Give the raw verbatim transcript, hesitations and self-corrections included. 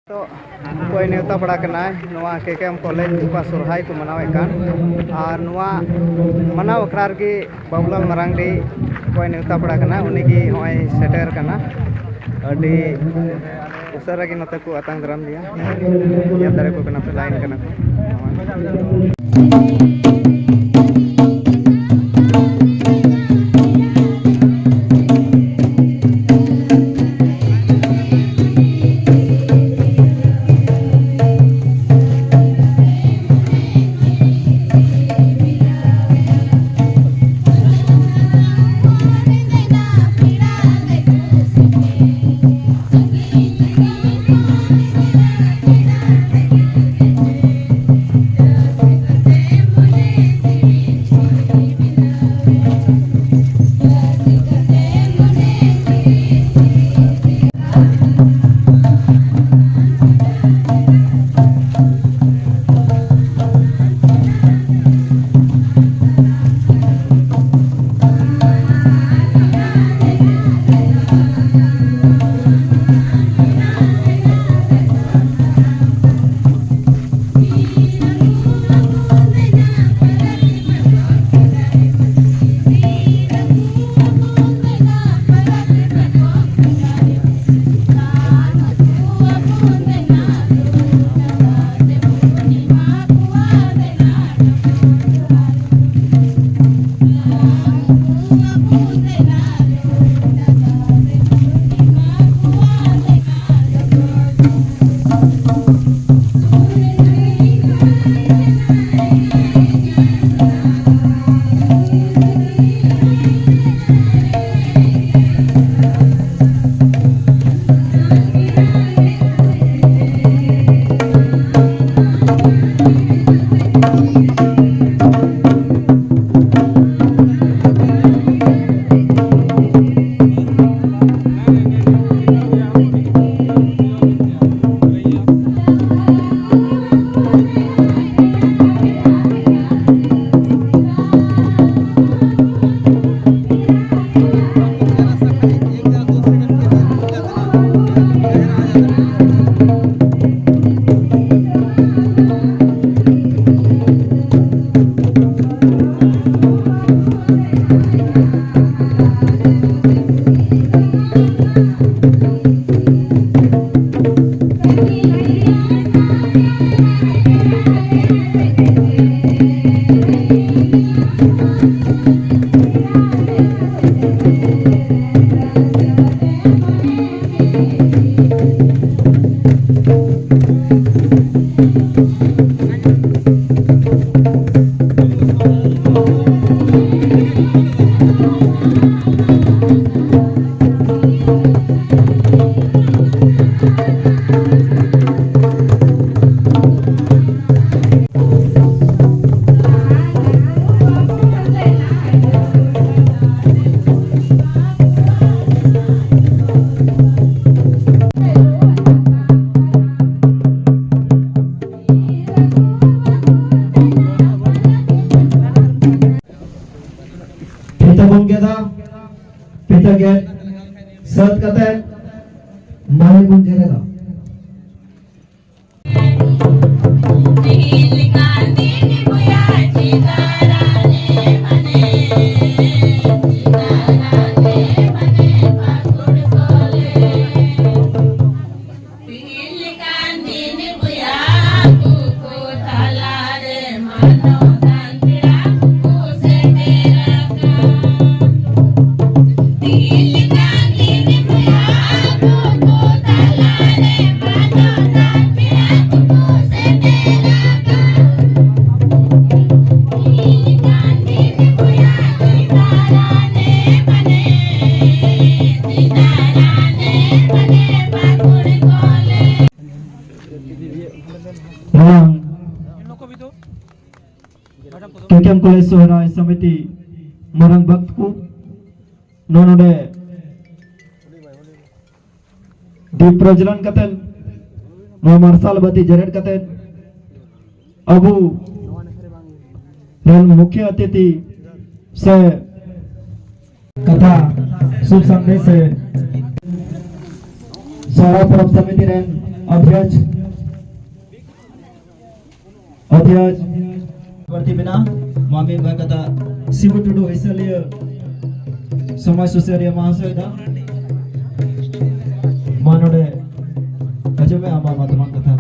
ᱛᱚ, ᱚᱠᱚᱭ ᱱᱮᱣᱛᱟ ᱵᱟᱲᱟ ᱠᱟᱱᱟᱭ ᱱᱚᱣᱟ ᱠᱮ ᱠᱮ ᱮᱢ ᱠᱚᱞᱮᱡᱽ ᱚᱠᱟ ᱥᱚᱨᱦᱟᱭ ᱠᱚ ᱢᱟᱱᱟᱣᱮᱫ ᱠᱟᱱ, ᱟᱨ ᱱᱚᱣᱟ ᱢᱟᱱᱟᱣ ᱟᱠᱷᱲᱟ ᱨᱮᱜᱮ ᱵᱟᱵᱩᱞᱟᱞ ᱢᱟᱨᱟᱝᱰᱤ ᱚᱠᱚᱭ ᱱᱮᱣᱛᱟ ᱵᱟᱲᱟ ᱠᱟᱱᱟ, ᱩᱱᱤ ᱜᱮ ᱱᱚᱜᱼᱚᱭ ᱥᱮᱴᱮᱨ ᱠᱟᱱᱟ᱾ ᱟᱹᱰᱤ ᱩᱥᱟᱹᱨᱟ ᱜᱮ ᱱᱚᱛᱮ ᱠᱚ ᱟᱛᱟᱝ ᱫᱟᱨᱟᱢ ᱞᱮᱭᱟ᱾ ᱧᱮᱞ ᱫᱟᱲᱮ ᱠᱚ ᱠᱟᱱᱟ ᱯᱮ, ᱞᱟᱭᱤᱱ ᱠᱟᱱᱟ ᱠᱚ᱾ ᱯᱷᱤᱛᱟᱹ ᱵᱚᱱ ᱜᱮᱫᱟ᱾ ᱯᱷᱤᱛᱟᱹ ᱜᱮᱫ ᱥᱟᱹᱛ ᱠᱟᱛᱮ ᱢᱟᱹᱞᱤ ᱵᱚᱱ ᱡᱮᱨᱮᱫᱟ᱾ ᱢᱟᱨᱟᱝ ᱠᱮᱠᱮᱢ ᱠᱚᱞᱮᱡᱽ ᱥᱚᱦᱨᱟᱭ ᱥᱚᱢᱤᱛᱤ ᱢᱟᱨᱟᱝ ᱵᱟᱠᱛ ᱠᱚ ᱱᱚᱣᱟ ᱱᱚᱰᱮ ᱫᱤᱯ ᱯᱨᱚᱡᱽᱞᱚᱱ ᱠᱟᱛᱮ, ᱱᱚᱣᱟ ᱢᱟᱨᱥᱟᱞ ᱵᱟᱹᱛᱤ ᱡᱮᱨᱮᱫ ᱠᱟᱛᱮ, ᱟᱵᱚ ᱨᱮᱱ ᱢᱩᱠᱷᱭᱟᱹ ᱚᱛᱤᱛᱷᱤ ᱥᱮ ᱠᱟᱛᱷᱟ ᱥᱩᱵ ᱥᱟᱸᱫᱮᱥ ᱥᱮ ᱥᱚᱦᱨᱟᱭ ᱯᱚᱨᱚᱵᱽ ᱥᱚᱢᱤᱛᱤ ᱨᱮᱱ ᱚᱫᱷᱭᱚᱠᱥ ᱚᱫᱷᱭᱚᱠᱥ ᱵᱟᱹᱲᱛᱤ ᱢᱮᱱᱟᱜᱼᱟ᱾ ᱢᱟ ᱢᱤᱫ ᱵᱟᱨ ᱠᱟᱛᱷᱟ ᱥᱤᱵᱩ ᱴᱩᱰᱩ ᱦᱤᱥᱟᱹᱞᱤᱭᱟᱹ ᱥᱚᱢᱟᱡᱽ ᱥᱩᱥᱟᱹᱨᱤᱭᱟᱹ ᱢᱟᱦᱟᱥᱚᱭ ᱫᱚ ᱢᱟ ᱱᱚᱰᱮ ᱟᱸᱡᱚᱢ ᱢᱮ ᱟᱢᱟᱜ ᱢᱟᱛᱢᱟᱱ ᱠᱟᱛᱷᱟ᱾